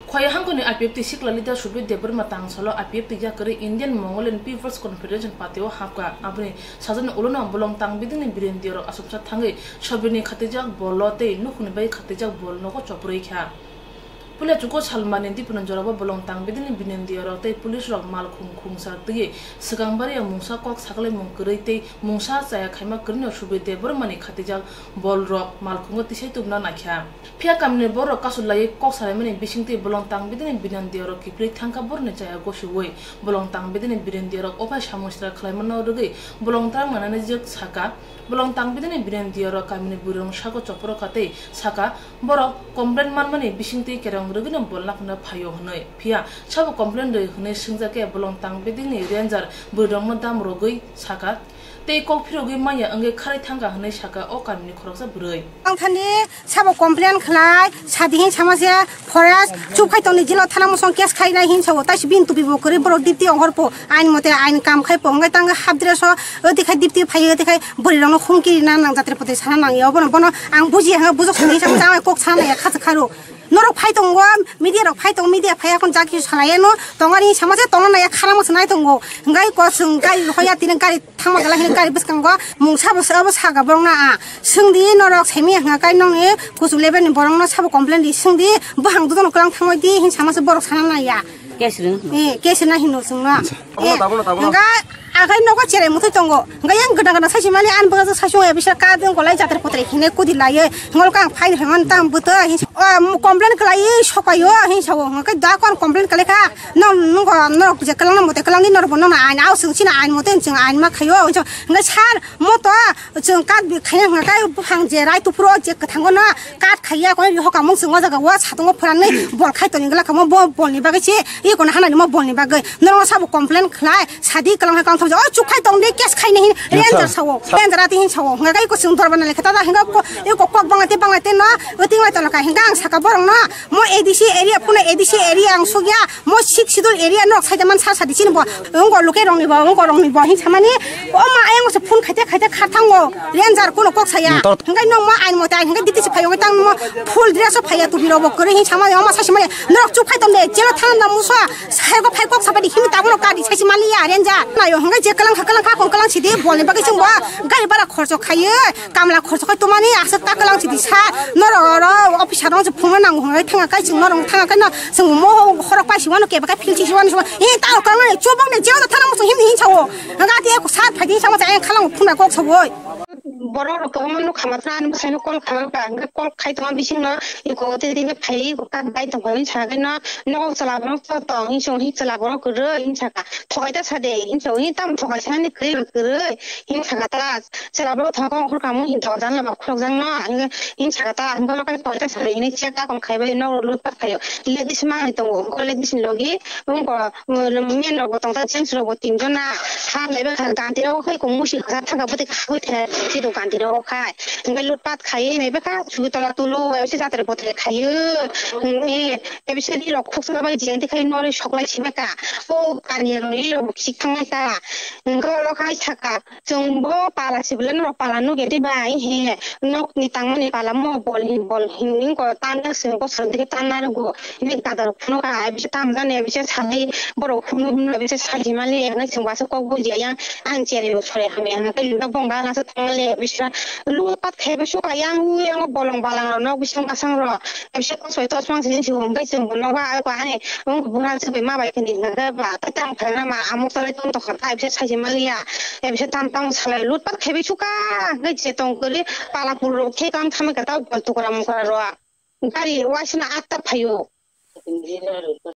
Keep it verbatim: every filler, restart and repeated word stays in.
Khowai hangkoni I P F T sikla leader Subir Debbarma tangsalo I P F T yakarwi Indian Mongolian People's Confederation Party o hapkha. Aboni sajani ulono bolong tang bidini Biren Diyorok aswksa thangwi Subirni khatijak bolo tei nukhungni bai khatijak bol nogo chopurwi kha. Puila chuko salmani dipuna jorabo bolong tang bidini Biren Diyorok tei police rok malkhung khungsa twiwi swkang baria mungsa kok saklaimung kwrwi tei mungsa chaya khaima kwrwino Subir Debbarmani khatijak bolrok malkhungo tisai tubuna naikha. Phiya kamini borok kasu laiwi kok salaimani bisingtwi bolong tang bidini Biren Diyorok kiphilwi thangkha borokni chaya gosiwi. Bolong tang bidini Biren Diyorok ophai samung sitra khwlaimano rwgwi bolong tang manani jwk saka. Bolong tang bidini Biren Diyorok kamini bwrwirokno sago chopro kha tei saka, borok complaint manmani bisingtwi kerong rwgwino bolna phano phaio hwnwi. Phiya sabo complaint rwi hwnwi swngjak khe bolong tang bidini ranger bwrwirokno dam rwgwi saka. Tei kok phirogwi manya wngwi kharwi thangkha hwnwi saka o kamini khoroksa bwrwi. Ang thani sabo complain khlai, sadi hin sama se forest chup khai tongni jilo thana mosong case khai nai hin sao, tai si bin tupi bo kwrwi borok dipti ongor po, ain mote ain kam khai po, wngkha tang hap dress o, odi khai dipti phai, odi khai bwrwi rokno humki rina nang jatre pote sana nang ya, bono, bono ang buji hanga bujok sani sama jama kok sana ya khacha kharo. Norok phai tongo, media rok phai tongo, media phai akon jaki salai no, tongani sama se tongna ya khana mo sanai tongo, ngai ko sung gai hoya tini gai Thangma gala hini gari bwskango mung sabo sabo saga borok na a. Swngdi norok semi hwnka kai nokni kuchuk level ni borok no sabo complain di swngdi, bwhang dudono kwlang thangwi di hin sama se borok sana nai ya. Case ring. Eh, case na hino chwngno. Tabukno, tabukno, tabukno. Hwnka agai nogo cherai muthai tongo. Hwnka yang gana gana saisi mali an bwkha saisi ong ya bisa ka dong kolai jatar potre hine kudi lai. Ngol kang fine hwnka tam bwtwi hin sa-, o, complain kwlai sokayo hin sao. Hwnka da kon complain kwlai kha. Nong nungko norok je kwlangna mote kwlangdi norokbo nono ain au chwng chini ain mote chwng ain ma khaio. Hwnka sir moto chwng kat bi khaina hwnka kai buphang je rai tuphuro je kwthango no kat khaiya koi hokamung chwng o jaga o satungo phwrangni bol khai toni glak kamo bo bolni bagwi se iko na hanani mo bolni bagwi norok sabo complain khlai sadi kwlang hai kwlang thangja o chuk khai tongdi case khaina hin ranger sao ranger ati hin sao hwnka kai ko chwng dorba na lekha tada hwnka ko iko kok bangla te bangla te no o tinglai tolaka hwnka ang saka borok no. Mo A D C area, phone A D C area ang sugya. Mo six schedule area nok saida man sar sadi chini bo. Ungko luke rongni bo, ungko rongni bo hin samani. O ma ayang se phone khaite khaite kharthango. Ranger kono kok saya. Hingkai nok ma ain mo tai hingkai diti se phayo tang mo full dress o phaya tu biro bo kore hin samani. O ma sasi mani. Nok chuk khai tom de. Jelo thang na musa. Sai go phai kok sabadi himi ta bono kadi sasi mali ya ranger. Na yo hingkai je kalang kha kalang kha kon kalang sidi bolni bagwi sing bo. Gari bara khorcho khaye. Kamla khorso khai tumani aswk ta kwlang sidi sa norok oro officer rok phunga nango hwnwi thanga kai chwng norok thanga kai no chwng mo horok pai si wano keba kai phil si wano e ta kwlang ni chubang ni jeo thana mo him hin sao hwnga ti ko sat phai di sama cha khalang phunga kok sogoi. Borok rok kwbangma nuk khama thang ani bwsai no call khama ba hwnga call khai tongma bising no iko te te phai ko kat bai tong phai sa kai no nogo chwla borok to tong hin song hin chwla borok kwrwi hin saka thokai ta sa de hin song hin tam thokai sa ni kwrwi kwrwi hin saka ta. Chwla borok thangkha ongkhor kamo hin thok janla ba khulok jang no. Hin saka ta hwnba kai koita sari hini chek akon khaibai nok rok lutpat khaio. Ladies mangai tongo hwnko ladies ni logi wngko men rok bo tongta gents rok bo tinjon na. Ha laibai kha ganti rok khai kong musi kha thangka bwtwi kha habwi thai si do ganti rok khai. Hwnbai lutpat khai naibai kha sugi tola tulo wai se jatre botre khaio. Hwnwi tebisa ri rok khuksa bai jenti khai nori soklai sibaka. O kani rok ri rok bo khik thangnai ka. Hwnko lo khai saka. Chwng bo pala sibole norok pala nugya tei bai he nok ni tangmani pala mo bol hin bol hin ko tanna se ko sal dige tanna rugo hini gadar phunuk ai bisa tam jani bisa salai borok phunuk phunuk bisa saji mali ya nai chwng basa kok buji ya ang chere bo sore hamya na kai lura bong ba na sa tangmali bisa lu pat khe be suka yang u yang bolong balang rok nok bising basang rok bisa kosoi tos mang sini si hum bai chwng bo nok ba ai ko ani Wng buhal se bai ma bai khe ni hwnka khe ba tei tang phaina ma amuk salai tong tokha tai bisa saji maliya. Tei bisa tam tang salai lut pat khe bai suka hwnkhe je tong kwrwi pala pul rok khe kam thamwi khe ta bol tukra mukra rok. Gari waisana atta phaio.